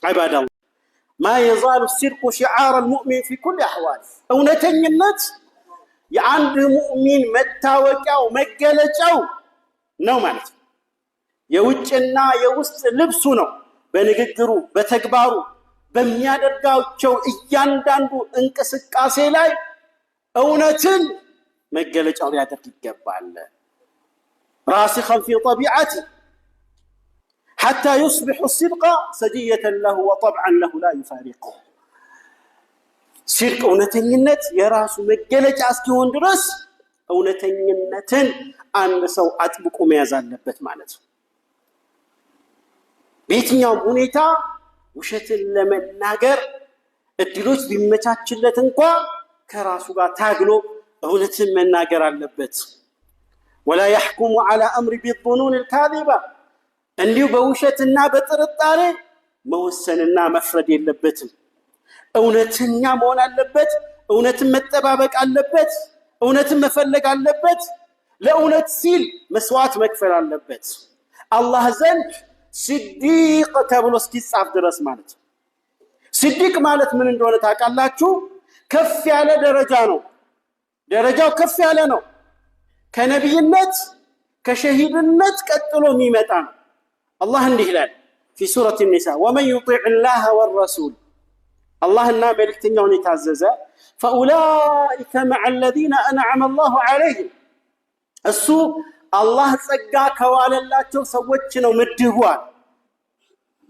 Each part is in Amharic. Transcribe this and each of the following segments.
عباد الله، ما يزال الصدق شعار المؤمن في كل أحواله። እውነተኝነት የአንድ ሙእሚን መታወቂያው መገለጫው ነው ማለት ነው። የውጭና የውስጥ ልብሱ ነው። በንግግሩ፣ በተግባሩ፣ በሚያደርጋቸው እያንዳንዱ እንቅስቃሴ ላይ እውነትን መገለጫው ሊያደርግ ይገባል። راسخا في طبيعته حتى يصبح الصدق سجية له وطبعا له لا يفارقه። صدق እውነተኝነት የራሱ መገለጫ እስኪሆን ድረስ እውነተኝነትን አንድ ሰው አጥብቆ መያዝ አለበት ማለት ነው። በየትኛውም ሁኔታ ውሸትን ለመናገር እድሎች ቢመቻችለት እንኳ ከራሱ ጋር ታግሎ እውነትን መናገር አለበት። ولا يحكم على أمر بالظنون الكاذبة፣ እንዲሁ በውሸትና በጥርጣሬ መወሰንና መፍረድ የለበትም። እውነተኛ መሆን አለበት። እውነትን መጠባበቅ አለበት። እውነትን መፈለግ አለበት። ለእውነት ሲል መስዋዕት መክፈል አለበት። አላህ ዘንድ ሲዲቅ ተብሎ እስኪጻፍ ድረስ ማለት ነው። ሲዲቅ ማለት ምን እንደሆነ ታውቃላችሁ? ከፍ ያለ ደረጃ ነው። ደረጃው ከፍ ያለ ነው። ከነቢይነት ከሸሂድነት ቀጥሎ የሚመጣ ነው። አላህ እንዲህ ይላል في سورة النساء: ومن يطع الله والرسول፣ አላህና መልእክተኛውን የታዘዘ፣ فأولئك مع الذين أنعم الله عليهم፣ እሱ አላህ ጸጋ ከዋለላቸው ሰዎች ነው ምድቧል።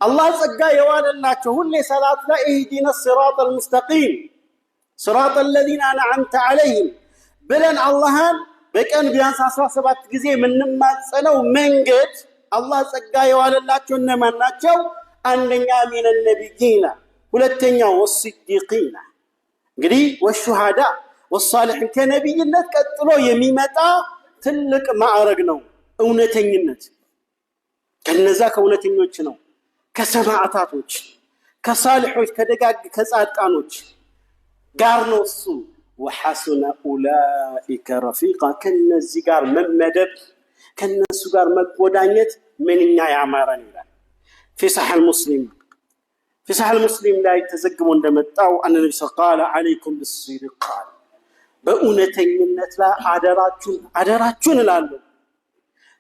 አላህ ጸጋ የዋለላቸው፣ ሁሌ ሰላት ላይ اهدنا الصراط المستقيم صراط الذين أنعمت عليهم ብለን አላህን በቀን ቢያንስ 17 ጊዜ የምንማጸነው መንገድ አላህ ጸጋ የዋለላቸው እነማን ናቸው? አንደኛ من النبيين፣ ሁለተኛው والصديقين፣ እንግዲህ والشهداء والصالحين። ከነቢይነት ቀጥሎ የሚመጣ ትልቅ ማዕረግ ነው እውነተኝነት። ከነዛ ከእውነተኞች ነው፣ ከሰማዕታቶች፣ ከሳሊሖች፣ ከደጋግ ከጻድቃኖች ጋር ነው እሱ። وحسن أولئك رفيقا፣ ከነዚህ ጋር መመደብ ከነሱ ጋር መጎዳኘት ምንኛ ያማረን ይላል። في صحيح مسلم ላይ ተዘግቦ እንደመጣው أن النبي قال: عليكم بالصدق ቃል፣ በእውነተኝነት ላይ አደራችሁን አደራችሁን እላለሁ።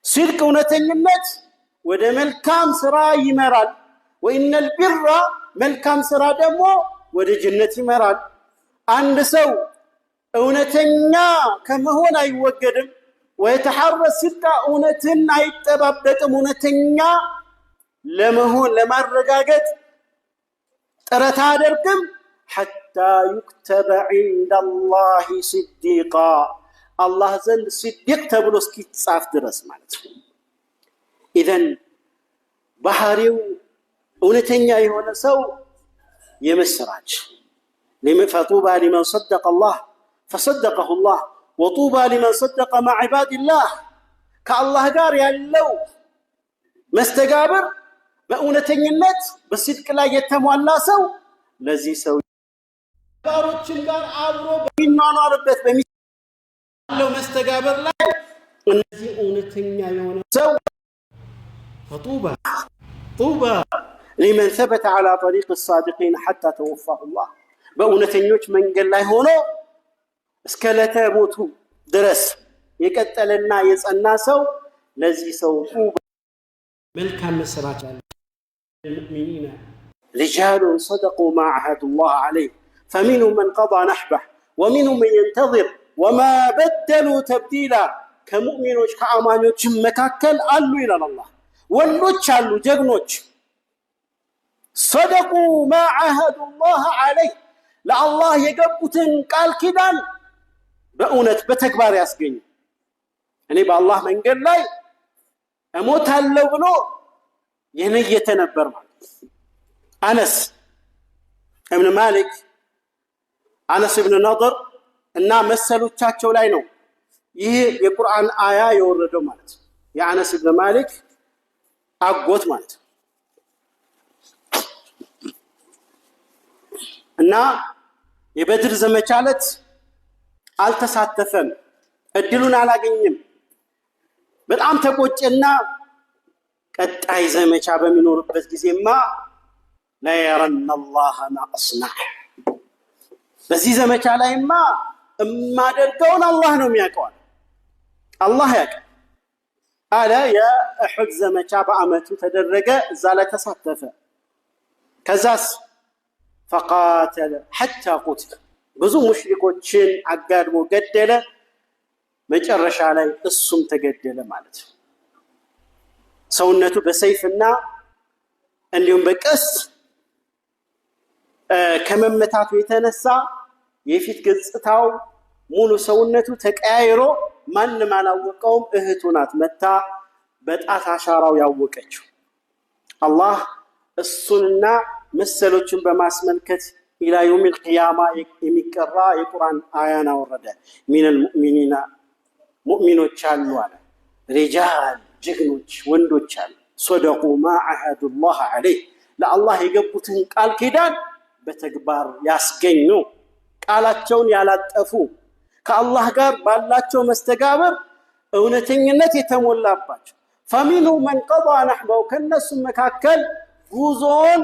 صدق እውነተኝነት ወደ መልካም ስራ ይመራል። وإن البر መልካም ስራ ደግሞ ወደ ጀነት ይመራል። አንድ ሰው እውነተኛ ከመሆን አይወገድም። ويتحرى الصدق እውነትን አይጠባበቅም። እውነተኛ ለመሆን ለማረጋገጥ ጥረት አያደርግም። حتى يكتب عند الله صديقا፣ አላህ ዘንድ ሲዲቅ ተብሎ እስኪጻፍ ድረስ ማለት ነው። إذن ባህሪው እውነተኛ የሆነ ሰው የምስራች። فطوبى لمن صدق الله فصدقه الله وطوبى لمن صدق مع عباد الله። ከአላህ ጋር ያለው መስተጋብር በእውነተኝነት በ صدق ላይ የተሟላ ሰው፣ ለዚህ ሰው ባሮችን ጋር አብሮ በሚኗኗርበት በሚለው መስተጋብር ላይ እነዚህ እውነተኛ የሆነ ሰው فطوبى طوبى لمن ثبت على طريق الصادقين حتى توفاه الله፣ በእውነተኞች መንገድ ላይ ሆኖ እስከ ዕለተ ሞቱ ድረስ የቀጠለና የጸና ሰው፣ ለዚህ ሰው طوبى መልካም ምስራች አለ። المؤمنين رجال صدقوا ما عاهدوا الله عليه فمنهم من قضى نحبه ومنهم من ينتظر وما بدلوا تبديلا። ከሙእሚኖች ከአማኞችም መካከል አሉ ይላል አላህ፣ ወንዶች አሉ ጀግኖች፣ صدقوا ما عاهدوا الله عليه፣ ለአላህ የገቡትን ቃል ኪዳን በእውነት በተግባር ያስገኙ። እኔ በአላህ መንገድ ላይ እሞታለሁ ብሎ የነየተ ነበር ማለት። አነስ እብን ማሊክ፣ አነስ እብን ነድር እና መሰሎቻቸው ላይ ነው ይህ የቁርአን አያ የወረደው ማለት ነው። የአነስ እብን ማሊክ አጎት ማለት ነው። እና የበድር ዘመቻ ዕለት አልተሳተፈም፣ እድሉን አላገኘም። በጣም ተቆጨና ቀጣይ ዘመቻ በሚኖርበት ጊዜማ ليرين الله ما أصنع፣ በዚህ ዘመቻ ላይማ እማደርገውን አላህ ነው የሚያውቀዋል፣ አላህ ያውቃል አለ። የኡሑድ ዘመቻ በአመቱ ተደረገ። እዛ ላይ ተሳተፈ። ከዛስ فقاتل حتى قتل፣ ብዙ ሙሽሪኮችን አጋድሞ ገደለ። መጨረሻ ላይ እሱም ተገደለ ማለት ነው። ሰውነቱ በሰይፍና እንዲሁም በቀስት ከመመታቱ የተነሳ የፊት ገጽታው ሙሉ ሰውነቱ ተቀያይሮ ማንም አላወቀውም። እህቱ ናት መታ በጣት አሻራው ያወቀችው። አላህ እሱንና መሰሎችን በማስመልከት إلى يوم القيامة የሚቀራ የቁርአን አያን አወረደ። من المؤمنين ሙእሚኖች አሉ አለ رجال ጀግኖች ወንዶች አሉ صدقوا ما عاهدوا الله عليه ለአላህ የገቡትን ቃል ኪዳን በተግባር ያስገኙ፣ ቃላቸውን ያላጠፉ፣ ከአላህ ጋር ባላቸው መስተጋብር እውነተኝነት የተሞላባቸው። فمنهم من قضى نحبه ከእነሱም መካከል ጉዞን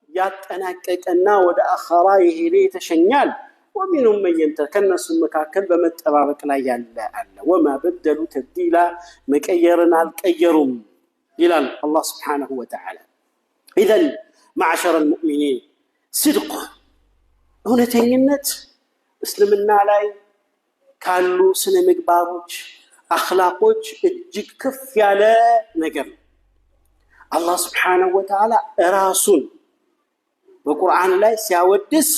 ያጠናቀቀና ወደ አኸራ የሄደ የተሸኛል። ومنهم من ينتظر ከእነሱም መካከል በመጠባበቅ ላይ ያለ አለ። وما بدلوا تبديلا መቀየርን አልቀየሩም ይላል አላህ سبحانه وتعالى። إذن معشر المؤمنين صدق እውነተኝነት እስልምና ላይ ካሉ ስነ ምግባሮች አኽላቆች እጅግ ከፍ ያለ ነገር ነው። አላህ ስብሓነሁ ወተዓላ እራሱን በቁርአን ላይ ሲያወድስ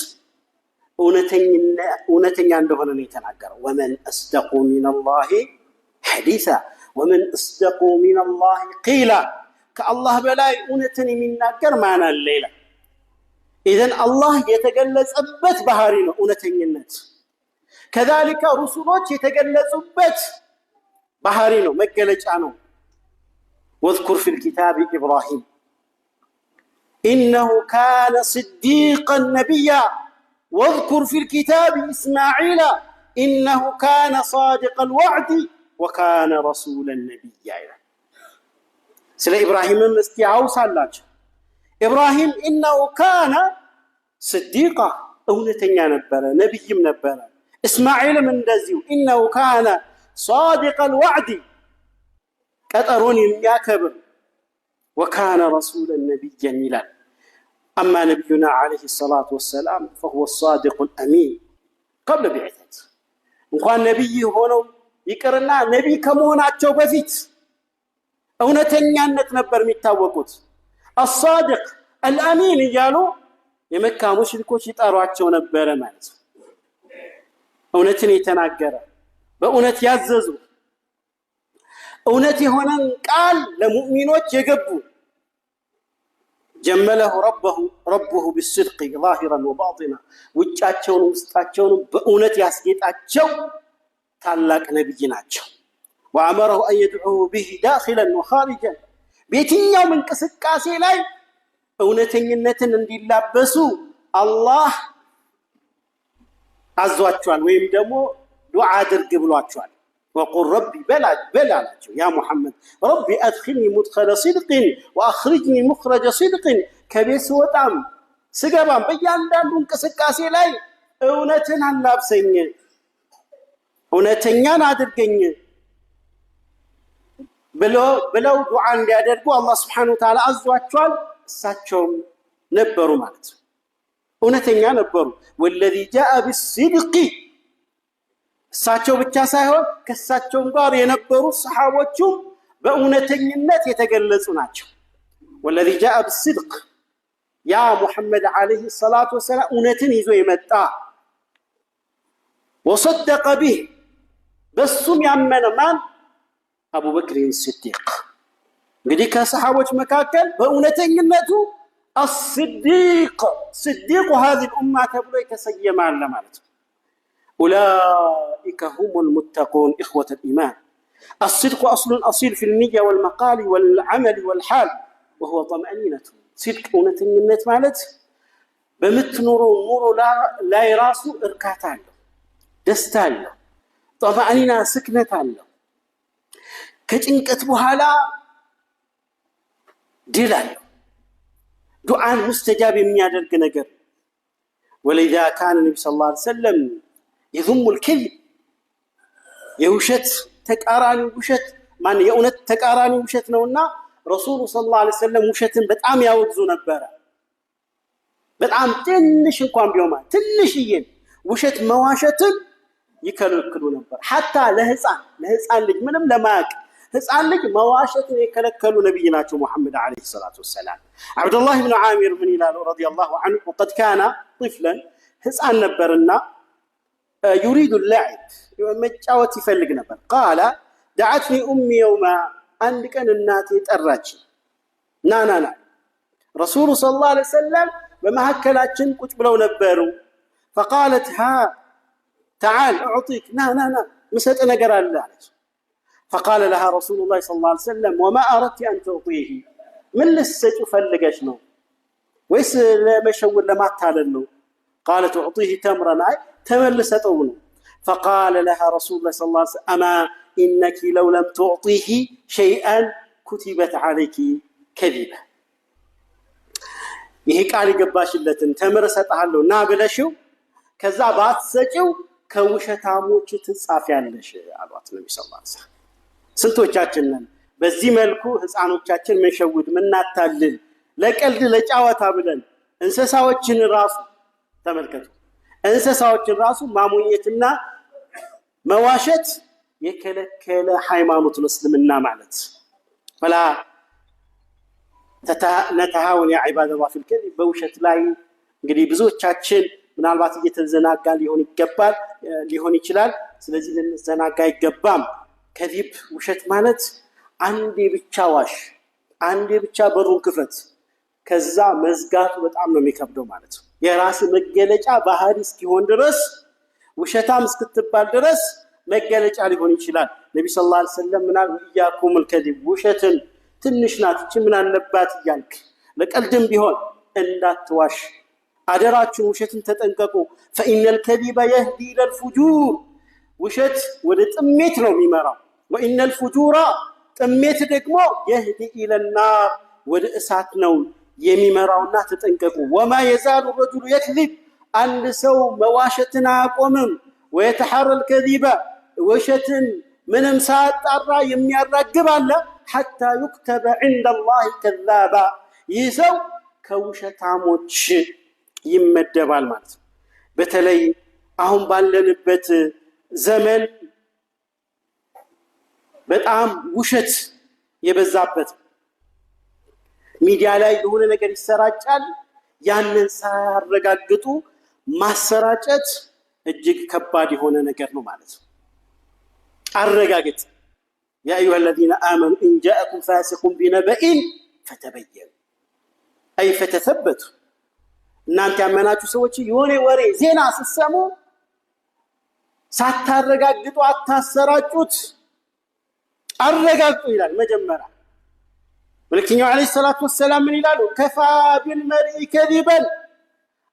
እውነተኛ እንደሆነ ነው የተናገረው። ወመን አስደቁ ሚነላሂ ሐዲሳ ወመን አስደቁ ሚነላሂ ቂላ፣ ከአላህ በላይ እውነትን የሚናገር ማን አለ ይላል። ኢዘን አላህ የተገለጸበት ባህሪ ነው እውነተኝነት። ከዛሊከ ሩሱሎች የተገለጹበት ባህሪ ነው፣ መገለጫ ነው። واذكر في الكتاب إبراهيم إنه كان صديقا نبيا واذكر في الكتاب إسماعيل إنه كان صادق الوعد وكان رسولا نبيا ይላል። ስለ ኢብራሂምም እስቲ አውሳላቸው። ኢብራሂም إنه كان صديقا እውነተኛ ነበረ፣ ነቢይም ነበረ። እስማዒልም እንደዚሁ إنه كان صادق الوعد ቀጠሮን የሚያከብር وكان رسولا نبيا ይላል። أما نبينا عليه الصلاة والسلام فهو الصادق الأمين قبل بعثة እንኳን ነቢይ ሆነው ይቅርና ነቢይ ከመሆናቸው በፊት እውነተኛነት ነበር የሚታወቁት። الصادق الأمين እያሉ የመካ ሙሽሪኮች ይጠሯቸው ነበረ ማለት ነው። እውነትን የተናገረ፣ በእውነት ያዘዙ፣ እውነት የሆነን ቃል ለሙእሚኖች የገቡ፣ جمله ربه بالصدق ظاهرا وباطنا፣ ውጫቸውን ውስጣቸውንም በእውነት ያስጌጣቸው ታላቅ ነቢይ ናቸው። وأمره أن يدعوه به داخلا وخارجا፣ በየትኛውም እንቅስቃሴ ላይ እውነተኝነትን እንዲላበሱ አላህ አዟቸዋል፣ ወይም ደግሞ ዱዓ አድርግ ብሏቸዋል። وقل رب በል አላቸው፣ يا محمد رب أدخلني مدخل صدق وأخرجني مخرج صدق፣ ከቤት ስወጣም ስገባም በእያንዳንዱ እንቅስቃሴ ላይ እውነትን አላብሰኝ፣ እውነተኛን አድርገኝ ብለው ዱዓ እንዲያደርጉ አላህ سبحانه وتعالى አዟቸዋል። እሳቸውም ነበሩ ማለት ነው፣ እውነተኛ ነበሩ። والذي جاء بالصدق እሳቸው ብቻ ሳይሆን ከእሳቸውም ጋር የነበሩ ሰሓቦቹም በእውነተኝነት የተገለጹ ናቸው። والذي جاء بالصدق ያ ሙሐመድ عليه الصلاة والسلام እውነትን ይዞ የመጣ፣ وصدق به በሱም ያመነ ማን? አቡበክርን ስዲቅ። እንግዲህ ከሰሓቦች መካከል በእውነተኝነቱ الصديق صديق هذه الأمة ተብሎ የተሰየመ አለ ማለት ነው። أولئك هم المتقون። إخوة الإيمان الصدق أصل أصيل في النية والمقال والعمل والحال وهو طمأنينة። صدق እውነተኝነት ማለት በምትኖረው ኑሮ ላይ ራሱ እርካታ አለው፣ ደስታ አለው፣ طمأنينة ስክነት አለው። ከጭንቀት በኋላ ድል አለው። ዱዓን ሙስተጃብ የሚያደርግ ነገር። ولذا كان النبي صلى الله عليه وسلم يذم الكذب፣ የውሸት ተቃራኒ ውሸት ማን የእውነት ተቃራኒ ውሸት ነውና ረሱሉ صلى الله عليه وسلم ውሸትን በጣም ያወግዙ ነበረ። በጣም ትንሽ እንኳን ቢሆን ትንሽዬን ውሸት መዋሸትን ይከለክሉ ነበር። حتى ለህፃን ልጅ ምንም ለማያውቅ ህፃን ልጅ መዋሸትን የከለከሉ ነቢይ ናቸው ሙሐመድ عليه الصلاة والسلام። ዓብዱላህ ብን ዓሚር ምን ይላሉ رضي الله عنه وقد كان طفلا ህፃን ነበርና يريد اللعب መጫወት ይፈልግ ነበር። قال دعتني أمي يوما አንድ ቀን እናቴ ጠራች። ና ና ና ረሱሉ صلى الله عليه وسلم በመካከላችን ቁጭ ብለው ነበሩ። فقالت ها تعال أعطيك ና ና ና ምሰጥ ነገር አለ አለች። فقال لها رسول الله صلى الله عليه وسلم وما أردت أن تعطيه ምን ልትሰጪው ፈልገሽ ነው ወይስ ለመሸወድ ለማታለል ነው? قالت أعطيه تمرا አይ ተምር ልሰጠው ነው። فقال لها رسول الله صلى الله عليه وسلم أما إنك لو لم تعطيه شيئا كتبت عليك كذبة። ይሄ ቃል የገባሽለትን ተምር እሰጥሃለሁ ና ብለሽው ከዛ ባትሰጪው ከውሸታሞች ትጻፊያለሽ አሏት ነቢ ስ ላ ስንቶቻችን ነን በዚህ መልኩ ህፃኖቻችን ምንሸውድ ምናታልል ለቀልድ ለጫወታ ብለን እንስሳዎችን ራሱ ተመልከቱ፣ እንስሳዎችን ራሱ ማሞኘትና መዋሸት የከለከለ ሃይማኖት ነው እስልምና ማለት። فلا نتهاون يا عباد الله في الكذب በውሸት ላይ እንግዲህ ብዙዎቻችን ምናልባት እየተዘናጋ ሊሆን ይገባል ሊሆን ይችላል። ስለዚህ ልንዘናጋ አይገባም። كذب ውሸት ማለት አንዴ ብቻ ዋሽ፣ አንዴ ብቻ በሩን ክፈት፣ ከዛ መዝጋቱ በጣም ነው የሚከብደው ማለት ነው። የራስ መገለጫ ባህሪ እስኪሆን ድረስ ውሸታም እስክትባል ድረስ መገለጫ ሊሆን ይችላል። ነቢ صلى الله عليه وسلم ምናል وإياكم الكذب ውሸትን ትንሽ ናት እቺ ምን አለባት እያልክ ለቀልድም ቢሆን እንዳትዋሽ አደራችሁን፣ ውሸትን ተጠንቀቁ። فإن الكذب يهدي إلى الفجور ውሸት ወደ ጥሜት ነው የሚመራው። وإن الفجور ጥሜት ደግሞ يهدي إلى النار ወደ እሳት ነው የሚመራውና ተጠንቀቁ። وما يزال الرجل يكذب አንድ ሰው መዋሸትን አያቆምም። ويتحرى الكذب ውሸትን ምንም ሳያጣራ የሚያራግብ አለ። حتى يكتب عند الله كذابا ይህ ሰው ከውሸታሞች ይመደባል ማለት ነው። በተለይ አሁን ባለንበት ዘመን በጣም ውሸት የበዛበት ሚዲያ ላይ የሆነ ነገር ይሰራጫል። ያንን ሳያረጋግጡ ማሰራጨት እጅግ ከባድ የሆነ ነገር ነው ማለት ነው። አረጋግጥ። يا أيها الذين آمنوا إن جاءكم فاسق بنبإ فتبينوا أي فتثبتوا። እናንተ ያመናችሁ ሰዎች የሆነ ወሬ ዜና ስትሰሙ ሳታረጋግጡ አታሰራጩት፣ አረጋግጡ ይላል መጀመሪያ። መልእክተኛው عليه الصلاة والسلام ምን ይላሉ? كفى بالمرء كذبا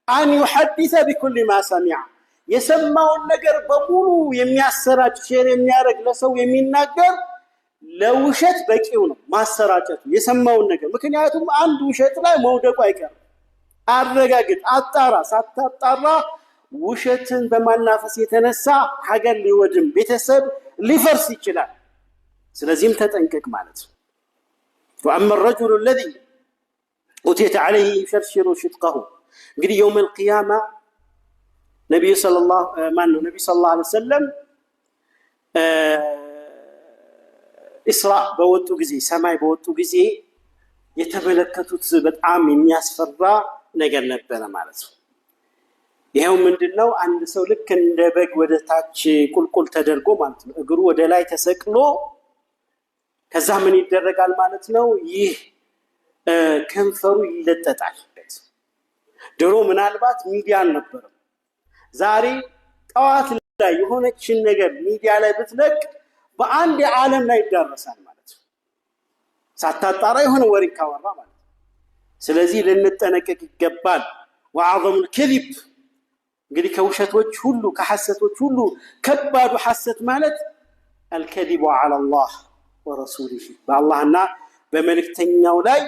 أن يحدث بكل ما سمع። የሰማውን ነገር በሙሉ የሚያሰራጭ share የሚያደርግ ለሰው የሚናገር ለውሸት በቂው ነው ማሰራጨቱ የሰማውን ነገር። ምክንያቱም አንድ ውሸት ላይ መውደቁ አይቀርም። አረጋግጥ፣ አጣራ። ሳታጣራ ውሸትን በማናፈስ የተነሳ ሀገር ሊወድም ቤተሰብ ሊፈርስ ይችላል። ስለዚህም ተጠንቀቅ ማለት ነው። وأما الرجل الذي أتيت عليه يشرشر شدقه እንግዲህ يوم القيامة ነቢዩ ማነው ነቢዩ صلى الله عليه وسلم ኢስራ በወጡ ጊዜ ሰማይ በወጡ ጊዜ የተመለከቱት በጣም የሚያስፈራ ነገር ነበረ ማለት ነው። ይኸው ምንድን ነው? አንድ ሰው ልክ እንደ በግ ወደ ታች ቁልቁል ተደርጎ ማለት ነው፣ እግሩ ወደ ላይ ተሰቅሎ ከዛ ምን ይደረጋል ማለት ነው? ይህ ከንፈሩ ይለጠጣል። ድሮ ምናልባት ሚዲያ አልነበረም። ዛሬ ጠዋት ላይ የሆነችን ነገር ሚዲያ ላይ ብትለቅ በአንድ የዓለም ላይ ይዳረሳል ማለት ነው። ሳታጣራ የሆነ ወሬ ካወራ ማለት ነው። ስለዚህ ልንጠነቀቅ ይገባል። وأعظم الكذب እንግዲህ ከውሸቶች ሁሉ ከሐሰቶች ሁሉ ከባዱ ሐሰት ማለት الكذب على الله ورسوله በአላህና በመልእክተኛው ላይ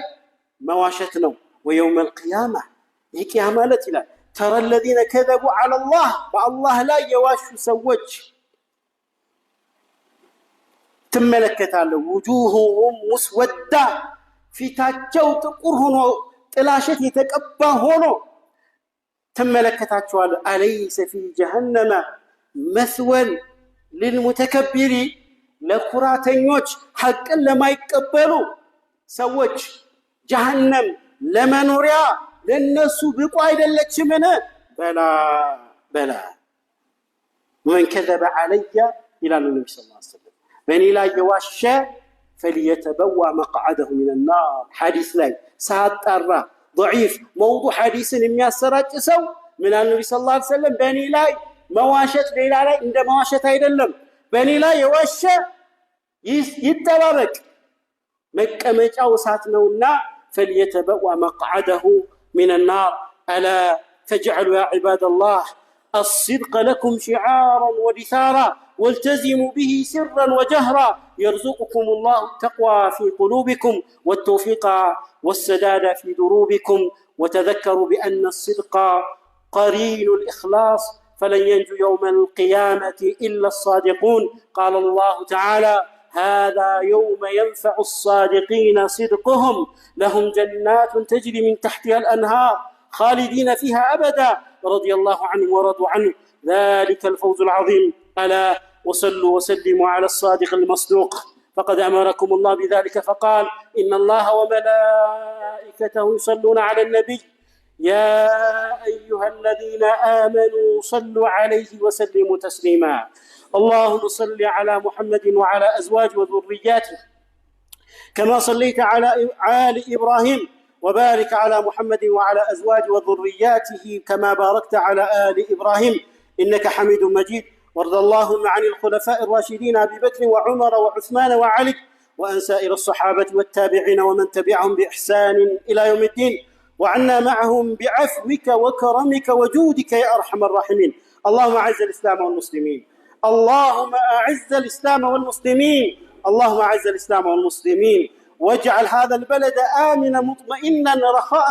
መዋሸት ነው። ويوم القيامة የቅያማ ዕለት ይላል ترى الذين كذبوا على الله በአላህ ላይ የዋሹ ሰዎች ትመለከታለህ። وجوههم مسودة ፊታቸው ጥቁር ሆኖ ጥላሸት የተቀባ ሆኖ ትመለከታቸዋለህ። أليس في جهنم مثوى للمتكبرين ለኩራተኞች ሐቅን ለማይቀበሉ ሰዎች ጀሀነም ለመኖሪያ ለነሱ ብቁ አይደለችምን? بلى بلى من كذب علي ይላሉ ነቢ ስ ሰለም በእኔ ላይ የዋሸ فليتبوأ مقعده من النار። ሐዲስ ላይ ሳያጣራ ضዒፍ መውዱዕ ሐዲስን የሚያሰራጭ ሰው ምን አሉ ነቢ ስ ላ ሰለም በእኔ ላይ መዋሸት ሌላ ላይ እንደ መዋሸት አይደለም። በእኔ ላይ የዋሸ ይጠባበቅ፣ መቀመጫው እሳት ነውና فليتبوأ مقعده من النار። ألا فاجعلوا يا عباد الله الصدق لكم شعارا ودثارا والتزموا به سرا وجهرا يرزقكم الله التقوى في قلوبكم والتوفيق والسداد في دروبكم وتذكروا بأن الصدق قرين الإخلاص فلن ينجو يوم القيامة إلا الصادقون. قال الله تعالى: هذا يوم ينفع الصادقين صدقهم لهم جنات تجري من تحتها الأنهار خالدين فيها أبدا رضي الله عنهم ورضوا عنه ذلك الفوز العظيم. ألا وصلوا وسلموا على الصادق المصدوق فقد أمركم الله بذلك فقال: إن الله وملائكته يصلون على النبي يا أيها الذين آمنوا صلوا عليه وسلموا تسليما. اللهم صل على محمد وعلى أزواجه وذرياته كما صليت على آل إبراهيم، وبارك على محمد وعلى أزواجه وذرياته كما باركت على آل إبراهيم إنك حميد مجيد. وارض اللهم عن الخلفاء الراشدين أبي بكر وعمر وعثمان وعلي وعن سائر الصحابة والتابعين ومن تبعهم بإحسان إلى يوم الدين، وعنا معهم بعفوك وكرمك وجودك يا أرحم الراحمين. اللهم أعز الإسلام والمسلمين، اللهم أعز الإسلام والمسلمين، اللهم أعز الإسلام والمسلمين، واجعل هذا البلد آمنا مطمئنا رخاء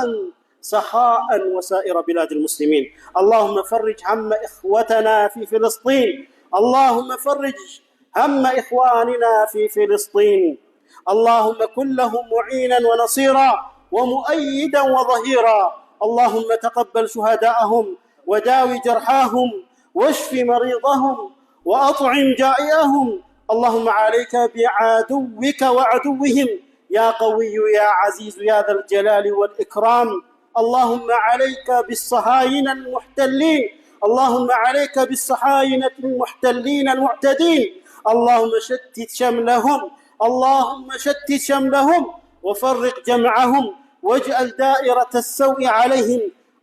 سخاء وسائر بلاد المسلمين. اللهم فرج هم إخوتنا في فلسطين، اللهم فرج هم إخواننا في فلسطين، اللهم كن لهم معينا ونصيرا ومؤيدا وظهيرا. اللهم تقبل شهداءهم وداوي جرحاهم واشف مريضهم وأطعم جائعهم. اللهم عليك بعدوك وعدوهم يا قوي يا عزيز يا ذا الجلال والإكرام. اللهم عليك بالصهاينة المحتلين، اللهم عليك بالصهاينة المحتلين المعتدين. اللهم شتت شملهم، اللهم شتت شملهم وفرق جمعهم واجعل دائرة السوء عليهم.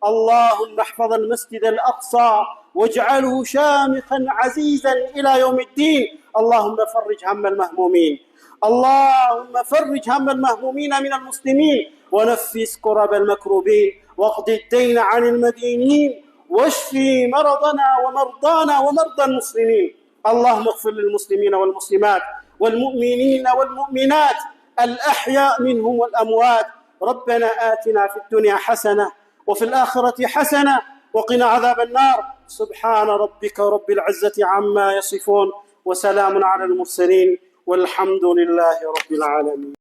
اللهم احفظ المسجد الأقصى واجعله شامخا عزيزا إلى يوم الدين. اللهم فرج هم المهمومين، اللهم فرج هم المهمومين من المسلمين، ونفس كرب المكروبين، واقض الدين عن المدينين، واشف مرضنا ومرضانا ومرضى المسلمين. اللهم اغفر للمسلمين والمسلمات والمؤمنين والمؤمنات الأحياء منهم والأموات. ربنا آتنا في الدنيا حسنة وفي الآخرة حسنة وقنا عذاب النار. سبحان ربك رب العزة عما يصفون وسلام على المرسلين والحمد لله رب العالمين.